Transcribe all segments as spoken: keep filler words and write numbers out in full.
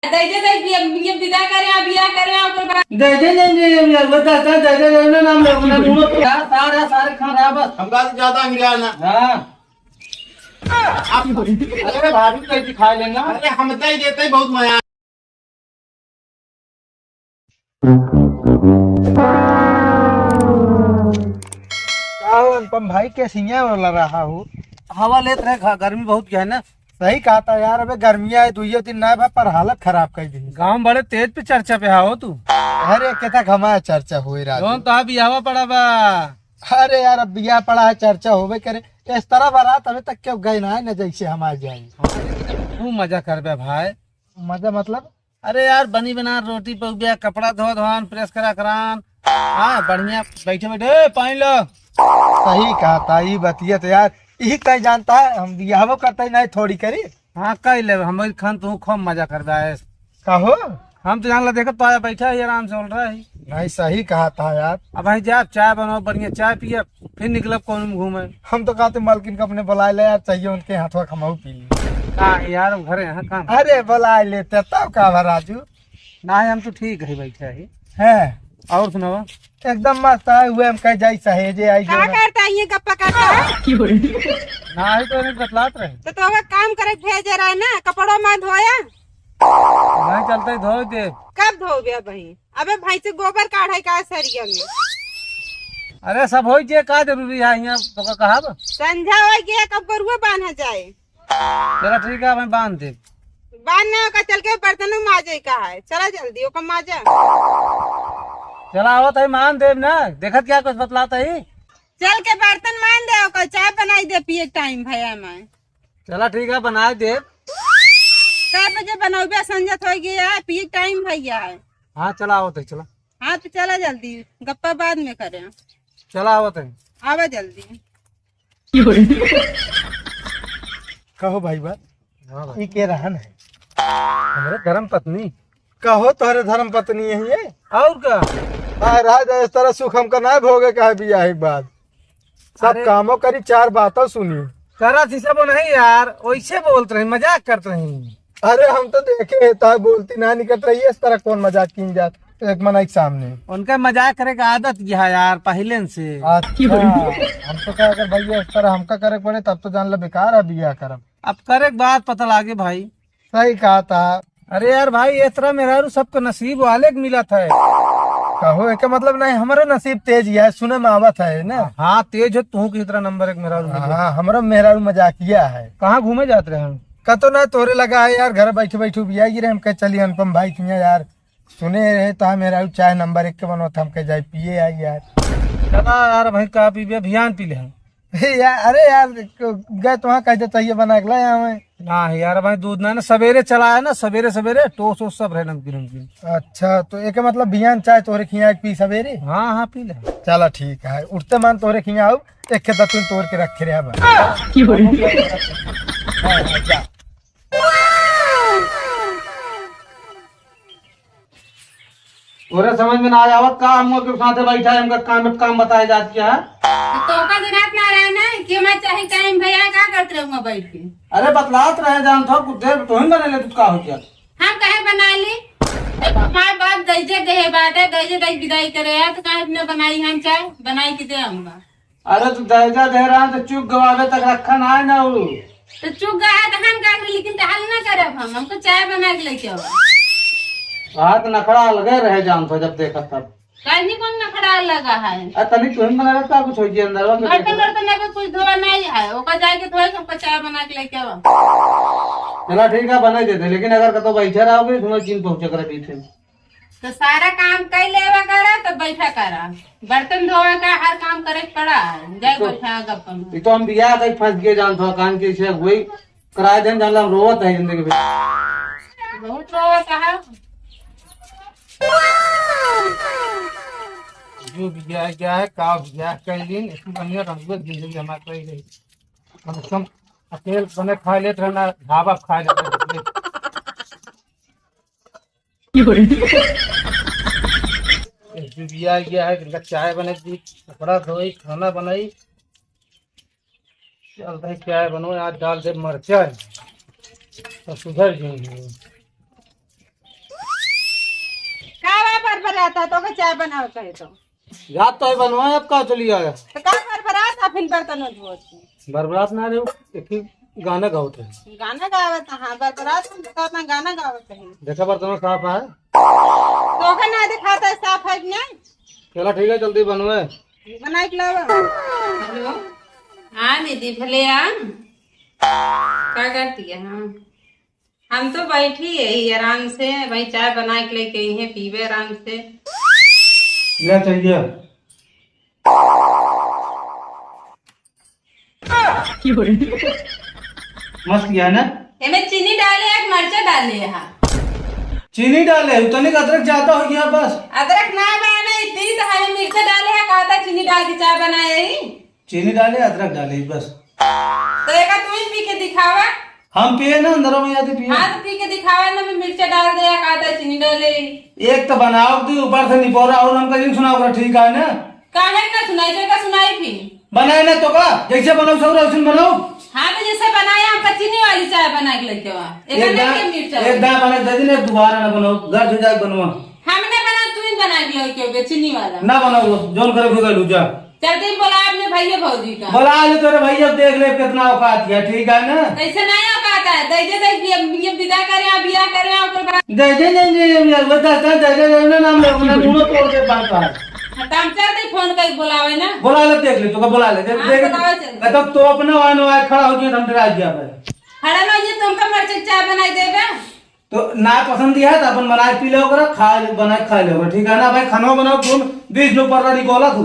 दे दे, दे, ये, ये विदा करे, आप बियाह करे, ओकर बाद। दे दे, दे दे, ये, ये, वो दस, दस, दे दे, दे दे, नाम ले, उन्हें मुंह पे। यार, सारे, सारे खा रहा बस। हमका तो ज्यादा मिला ना। हाँ। आप, अरे भाभी, तो दिखा लेना। अरे, हम दे देते, बहुत मजा। का हो अनुपम भाई, के सिंगे वाला रहा हो? हवा लेत रहे, घ-, गर्मी बहुत है ना। सही कहा था यार, अबे गर्मियाँ है, दुइयो दिन ना भाई, पर हालत खराब कर दी। गाँव बड़े तेज पे चर्चा पे हो तू। अरे, केथा घमा चर्चा होए राजू। कौन तो अभी हवा पड़ा बा? अरे यार, अब बियाह पड़ा है, चर्चा होबे करे। इस तरह बारात अबे तक क्यों गए ना है, ना जैसे हम आ जाए। तू मजा करबे भाई। मजा मतलब? अरे यार, बनी बना रोटी पउबे, कपड़ा धो धोन, प्रेस करा करान। हाँ, बढ़िया बैठे बैठे, "ए, पानी लो।" सही कहा था, ई बतिया तो यार, यही कहीं जानता है, हम बियाहो करते ही नहीं थोड़ी करी। हाँ, कह ले, हमारी खान तू खूब मजा कर रहा है। कहो? हम तो जान ला, देखो, तो आया बैठा है, आराम से बोल रहा है। नहीं, सही कहा था यार। अब भाई जा, चाय बनाओ, बढ़िया चाय पिए, फिर निकलब कौन घूमे। हम तो कहते मालकिन को अपने बुलाए ले यार, चाहिए उनके हाथवा खमाऊ पी ली। का यार, घरे यहाँ काम। अरे, बुलाए लेते तब का भा राजू। ना, हम तो ठीक है, बैठा है। हैं? और सुनाओ? एकदम मस्त है, हुए हम कह जाई सहेजे आई का जो ना। करता है ये गप्पा करता है? ना, ही तो नहीं बतलात रहे। तो, तो अब काम करे भेजे रहे ना, कपड़ों में धोया। नहीं चलते ही धो दे। कब धोबे भाई? अबे भाई से गोबर काढ़े का सरिया में। अरे सब होई जे का जरूरी है यहाँ तो का कहब? संझा होई गया, कब गरुआ बांधा जाए? चला ठीक है, मैं बांध दे। बांध ना का चल के बर्तन माजे का है, चला जल्दी ओका माजा। चला आवत है, मान देब ना, देखत क्या कुछ बतलात है। चल के बर्तन मान दे ओका, चाय बनाई दे पिए टाइम भैया मैं। चला ठीक है, बनाए देब। कै बजे बनौबे? संझा तो होई गया है, पिए टाइम भैया है। हाँ चला आवत है, चला। हाँ तो चला जल्दी, गप्पा बाद में करें। चला आवत है। आवा जल्दी। कहो भाई बात, हाँ भाई। ई के रहन है? हमरे धर्म पत्नी। कहो तोहरे धर्म पत्नी यही है? और का? आ, राज, इस तरह सुख हमका ना भोगे का है बियाह के बाद। सब अरे। कामों करी, चार बातों सुनी। करा थी सब नहीं यार, वैसे बोलत रही, मजाक करत रही। अरे हम तो देखे है, तो बोलती ना निकट रही है, इस तरह कौन मजाक कीन जात एक मनई के सामने? उनका मजाक करे का आदत यह है यार, पहले से। अच्छा, हम तो क्या, अगर भैया इस तरह हमका करे पड़े, तब तो जान लो बेकार है बियाह करब। अब करे के बाद पता लागे भाई। सही कहा था। अरे यार भाई, इस तरह मेहरारू सबके नसीब वाले के मिलत है। कहो, एके मतलब नहीं, हमरो नसीब तेज है, सुने में आवत है ना। हाँ, तेज हो, तू की तरह नंबर एक मेहरारू मिले। हाँ, हमरो मेहरारू मजाकिया है। कहाँ घूमे जात रहे हम? कतो ना, तोरे लगा है यार, घर बैठे बैठे बिया गिरे, हम कहे चली अनुपम भाई किया यार, सुने रहे तो मेहरारू चाय नंबर एक के बनवत, हम कहे जाए पिए आई यार। चला यार भाई, का पीबे, अभियान पी ले हम। यार, अरे यार, गए तो वहाँ कह देता, ये बना के लाए हमें। ना यार भाई, दूध ना, ना, सवेरे चला है ना, सवेरे सवेरे टोस वोस सब रहे, नमकीन नमकीन। अच्छा, तो एक मतलब बियान चाय तोहरे खिया एक पी सवेरे? हाँ, हाँ, पी ले। चला ठीक है, उठते मान तोहरे खिया आऊ, एक खेता तुम तोड़ के रखे रहे बा। हाँ, हाँ, जा। तोरे समझ में ना आवत का, हम के साथे बैठा है, हमका काम पे काम बताए जात क्या है? तो तोका जनात ना रहे ना कि मैं चाहे टाइम भैया का करत रहूंगा बैठ के। अरे बतलात रहे जान था, कुछ देर तो ही बने ले, तू का हो गया? हम कहे बना ली? माय बाप दइजे देहे बाटे, दइजे दई विदाई करे है, तो काहे न बनाई हम चाय? बनाई के दे आऊंगा। अरे तू दहेजा दे रहा तो चुक गवावे तक रखा ना है ना उ। तो चुक गया है तो हम का करी, लेकिन तो हल ना करब हम, हमको चाय बना के लेके आओ। बात नखड़ा अलगे रहे जान तो जब देखत तब। काहे नहीं कौन नखड़ा लगा है? अरे तनी तुम बना का कुछ हो गया अंदर में बर्तन देखो। वर्तन अबे कुछ धोआ नहीं है, ओका जाके धोए सबको चाय बना के लेके आओ। चला ठीक है बना देते, लेकिन अगर कतो बैठे रहोगे तुम्हें चीन पहुंचे कर पीछे। तो सारा काम कर लेवा करा, तो बैठा करा, बर्तन धोवे का हर काम करे के पड़ा है, जाए तो, बैठा गप्पा में। ये तो हम बियाह कहीं फंस गए जान थो, कान के से वही कराए देन, जान ला हम रोवत है जिंदगी में। बहुत रोवत है। जो बियाह क्या है, का बियाह कर लीन, इसमें बढ़िया रहूंगा, जिंदगी हमारी सही रही। कम से कम अकेल बने खा लेते रहना, ढाबा खा लेते रहना। एक जुबिया गया है, इनका चाय बने दी, कपड़ा धोई, खाना बनाई। चल भाई, चाय बनो, आज डाल दे मरचा, तो सुधर जाएंगे। तो का चाय बनावे कहे तो। रात तो ही बनवाए, अब का चली आया? तो का बरबरात आ फिर बर्तन धोत? बरबरात ना रे, एक ही गाना गावत है। गाना गावत, हाँ, बरबरात हम तो अपना गाना गावत है। देखा बर्तन साफ है? तो का ना दिखाता है साफ है कि नहीं? चला ठीक है, जल्दी बनवाए। बनाए के लावा। हेलो। हाँ दीदी, भले आ। का करती है? हाँ, हम तो बैठी है ही आराम से, भाई चाय बना के लेके आई है, पीबे आराम से। ले चाहिए। मस्त किया है ना? एमे चीनी डाले है कि मिर्चा डाले है? चीनी डाले है, तनिक अदरक ज्यादा हो गया बस। अदरक ना बा, नहीं तीत है, मिर्चा डाले है, कहा था चीनी डाल के चाय बनाए ही। चीनी डाले, अदरक डाले, बस। तो एका तू ही पी के दिखावा। हम पिए ना, अंदर में आते पिए। हाँ, तो पी के दिखावा ना, मैं मिर्चा डाल दे, या कहता चीनी डाले। एक तो बनाओ तू, ऊपर से निपोरा और हमका नहीं सुनाओ, ठीक है ना? काहे ना सुनाई, जो का सुनाई फिर? बनाए ना तो का, जैसे बनाओ सब वैसे बनाओ। हाँ, तो जैसे बनाए, हमका चीनी वाली चाय बना के लेके आ। एक एक दाना, दाना के मिर्चा एक वाली। दाना बना दे दिन, दोबारा ना बनाओ, घर से जाके बनवा। हम ना बनाओ, तू ही बना के लेके आओगे चीनी वाला। ना बनाओ, जोन करे खुद लू जा। चलते ही बोला अपने भैया भौजी का। बोला ले तोरे भैया, देख ले कितना औकात है, ठीक है ना? कैसे नहीं औकात है? दे दे, दे, ये, ये विदा करे, आप बियाह करे, ओकर बाद। दे दे, दे दे, ये वो दस, दस, दे दे, दे दे, नाम ले, उन्हें मुंह तोड़ के बात है। हाँ, तो हम चलते ही फोन करके बुलावे ना। बोला ले, देख ले, तू का बोला ले, देख, हाँ, देख, बुलावे चल। कतब तो अपने वाहन वाहन खड़ा हो गया, हम डरा गया भाई। खड़ा ना हो गया, तुमका मर्ची चाय बनाई देबे। तो ना पसंद है तो अपन बना के पी ले ओकरा, खा ले, बना के खा ले ओकरा, ठीक है ना भाई? खाना बनाओ, तुम बीस लोग पर्दा निकाला तू।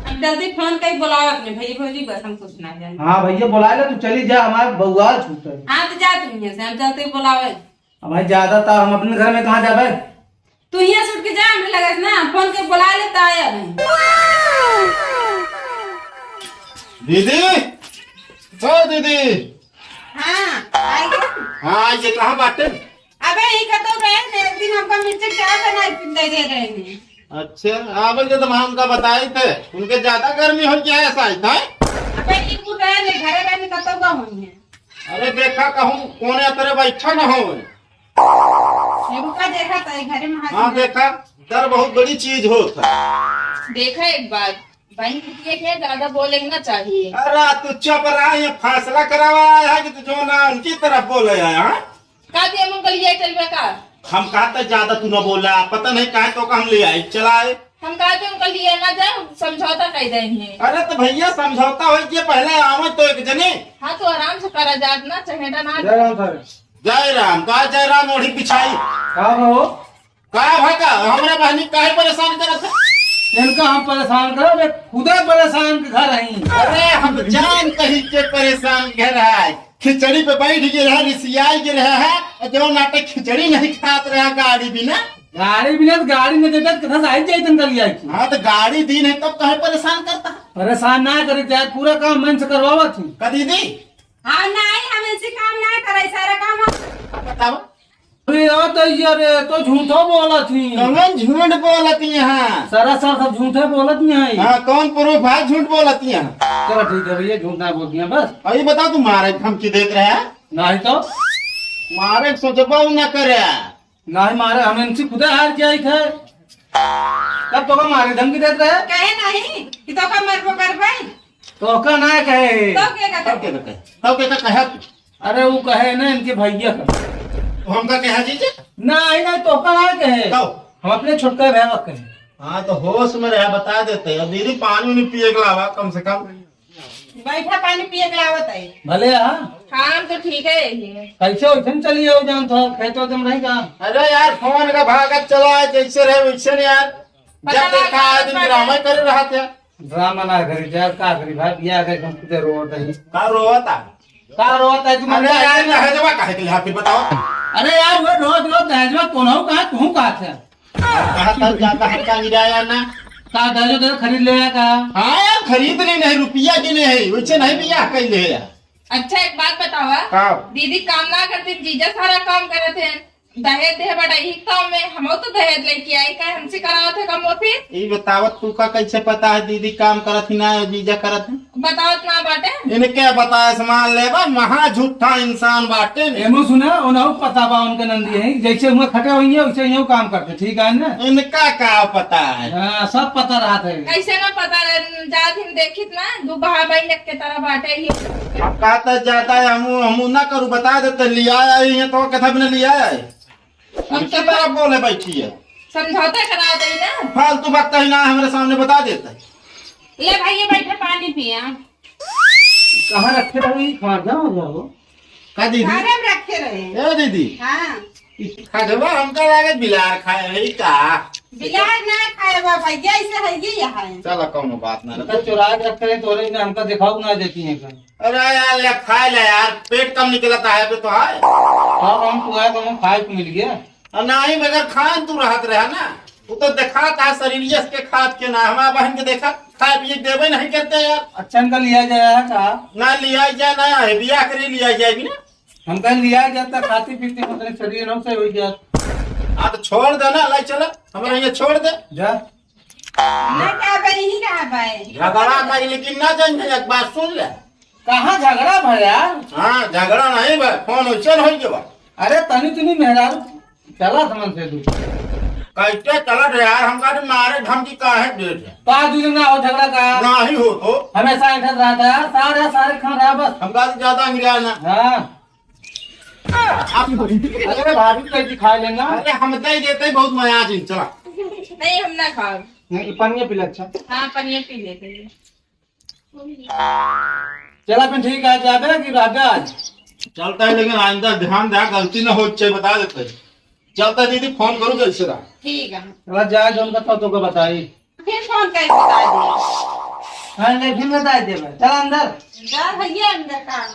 अब जल्दी फोन करके बुलाओ अपने भैया भौजी, बस हम कुछ ना जाने। हाँ भैया, बुला ले, तू चली जा, हमारे बउआ छूटे। हाँ, तो जा तुम यहाँ से, हम चलते ही बुलावे। अब भाई, ज्यादा तो हम अपने घर में कहाँ जाबे? तू यहाँ से उठ के जा, हमरे लगे से ना, फोन करके बुला ले, तो आया भाई। दीदी, ओ दीदी। हाँ, आई गया। हाँ, ये कहाँ बाटे? अबे, ई कतौ रहे ने, एक दिन हमका मिर्ची चाय बना के दे दे रहे ने। अच्छा, आवे के तो हमका बताई थे, उनके ज्यादा गर्मी हो गया है शायद, हैं? अबे, ई कुल रहे ने, घरे रहे ने, कतौ का होई है? अरे देखा, कहूँ कोने तरह बैठा न हो। ये रुका, देखा तो, घरे में हाथ हाँ, में। देखा, डर बहुत बड़ी चीज होत है। देखा एक बात, बहन बिटिया के ज्यादा बोले के ना चाहिए। अरे तू चुप रहा, ये फैसला करावा आया है कि तू जो ना उनकी तरफ बोले आया, हाँ? का दिया हम उनका लिए चलबे का? हम कहते ज्यादा तू ना बोला, पता नहीं काहे तो का हम ले आए, चलाए। हम कहते उनका लिए ना जाए, समझौता कर देंगे। अरे तो भैया समझौता हो गया, पहले आवे तो एक जने। हाँ तो आराम से करा जात ना, चहेटा ना। जय राम सर। जय राम, का जय राम ओढ़ी पिछाई? का हो? का भा का? हमरा बहनी काहे परेशान करत है? इनका हम परेशान करब, ये खुदे परेशान के घर हई। अरे हम जान कही के परेशान घर है। खिचड़ी पे बैठ गए रहे, रिसियाई गए रहे है, और जो नाटक खिचड़ी नहीं खात रहा गाड़ी बिना। गाड़ी बिना तो गाड़ी में देता तो कहाँ से आई जाई तन गलिया की? हाँ तो गाड़ी दी नहीं तब काहे परेशान करता? परेशान ना करे यार, पूरा काम मन से करवावा थी। कदी दी? हाँ नहीं, हम ऐसे काम ना करे, सारा काम हम बताओ। अरे यार, तो ये रे, तो झूठो बोलत ही। कौन झूठ बोलत ही यहाँ? सरासर सब झूठे बोलत ही हैं। हाँ, कौन proof है झूठ बोलत ही यहाँ? चलो ठीक है भैया, झूठ ना बोलती हैं बस। अभी बताओ, तू मारे धमकी देत रहे हैं? नहीं तो। मारे सोचबो ना करे। नहीं मारे, हम इनसे खुदे हार जाए थे। तब तो का मारे धमकी देत रहे? कहे नहीं कि तो का मरबो कर भाई। तो का ना कहे। तो के का तब के कहे? तब के का कहे? अरे वो कहे ना इनके भैया का। तो हमका कहे जीजे? ना, आई ना, तो का ना कहे। कहो। हम अपने छोटका भैया का कहे। हाँ, तो होश में रहा, बता देते। अब दीदी पानी उनी पिए के लावा कम से कम। बैठा, पानी पिए के लावत है। भले, हाँ। हाँ, हम तो ठीक है यही। कैसे उठन चली जाओ जान तो खेत वेत में रही का? अरे यार, फोन का भागत चला है, जैसे रहे वैसे नहीं यार। पता जब देखा लगा आदमी ड्रामा करे रहा था। ड्रामा ना करी यार, का करी भाई, बियाह के हम किधर रोवत है। का रोवत है? का रोवत है तू? अरे यार, दहेजवा काहे के लिहा फिर बताओ? अरे यार, वो रोज रोज दहेजवा कौन हो, कहाँ तू कहाँ थे? कहा था ज्यादा हल्का गिराया ना। का दहेजो दे खरीद ले का? हाँ यार, खरीद ले नहीं, रुपया के नहीं, वैसे नहीं बियाह कर ले यार। अच्छा, एक बात बतावा। का? दीदी काम ना करती, जीजा सारा काम करत है। दहेज दे बड़ा ही काम में, हमो तो दहेज लेके आई, का हमसे करावत है काम वो फिर? ई बतावत तू का कैसे पता है दीदी काम करत ही ना, जीजा करत है? बतावत ना बाटे। इनके बताए से मान लेबा, महा झूठा इंसान बाटे। एमो सुना, उनहु पता बा उनके नंदी है, जैसे हुआ खटे होइए, वैसे यूं काम करते, ठीक है ना? इनका का पता है? हाँ, सब पता रहत है। कैसे ना पता रहे, जात हिन देखित ना, दू बहा बहिन एक के तरह बाटे ही। अब का त ज्यादा है, हमू, हमू ना करू, बता देते, लिया आई है तो कथा भी ना लिया आई। हम इसी तरह बोले बैठी है। समझौता करा दे ना। फालतू बात कही ना, हमरे सामने बता देते। ले भाई, ये बैठे पानी पिया। कहाँ रखे रहो ये खाजा हो जाओ? का दीदी? खाजा में रखे रहे। ए दीदी। हाँ। ई खाजवा हमका लागे बिलार खाए रही का? बिलार ना खाए बा भाई, जैसे है ये यहाँ है। चला, कौनो बात ना। तो चुरा के रखे रहे, तोरे ने हमका दिखाऊ ना देती है कहीं। अरे यार, ले खाए ले यार, पेट कम निकलता है अभी तो है। हाँ, हम तो है, तो हम खाए को मिल गया। और ना ही बगैर खान तू रहत रहा ना, वो तो दिखाता है शरीर यस के खात के ना, हमारा बहन के देखा, खाए पिए के देवे नहीं करते यार। अच्छा, इनका लिया जाए है का? ना लिया जाए ना है, बियाह करे लिया जाए भी ना। हम कहीं लिया जाता, खाती पीती मतलब शरीर हम से हो जात। हाँ, तो छोड़ दे ना, लाई चला, हमारे यहाँ छोड़ दे। जा। ना क्या भाई, यही रहा भाई। झगड़ा कर, लेकिन ना जान, एक बात सुन ले। कहाँ झगड़ा भया? हाँ, झगड़ा नहीं भाई, फोन वैसे नहीं के बा। अरे तनी तनी मेहरारू चला समझ से तू। कैसे चलत है यार, हमका तो मारे धमकी काहे देत है? का दू दिन ना हो झगड़ा का? नाही हो तो। हमेशा ऐसा रहता है, सारे, सारे खान रहा बस। हमका तो ज्यादा अंग्रेज ना। हाँ। आप, अरे भाभी तो दिखा लेना। अरे हम तो ही देते ही बहुत मजा आ जी, चला। नहीं, हम ना खाओ। नहीं, पनिया पी ले, अच्छा। हाँ, पनिया पी लेते हैं। चला फिर ठीक है, जाबे कि रहबे आज? चलता है, लेकिन आइंदा ध्यान दे, गलती ना हो, चाहिए बता देते हैं। चलता है दीदी, फोन करूँ जैसे रहा। ठीक है। चला जाए, जो उनका तो, तो को बताई। फिर फोन करके बता दे। हाँ, नहीं, फिर बता दे। चल अंदर। जा भैया अंदर का।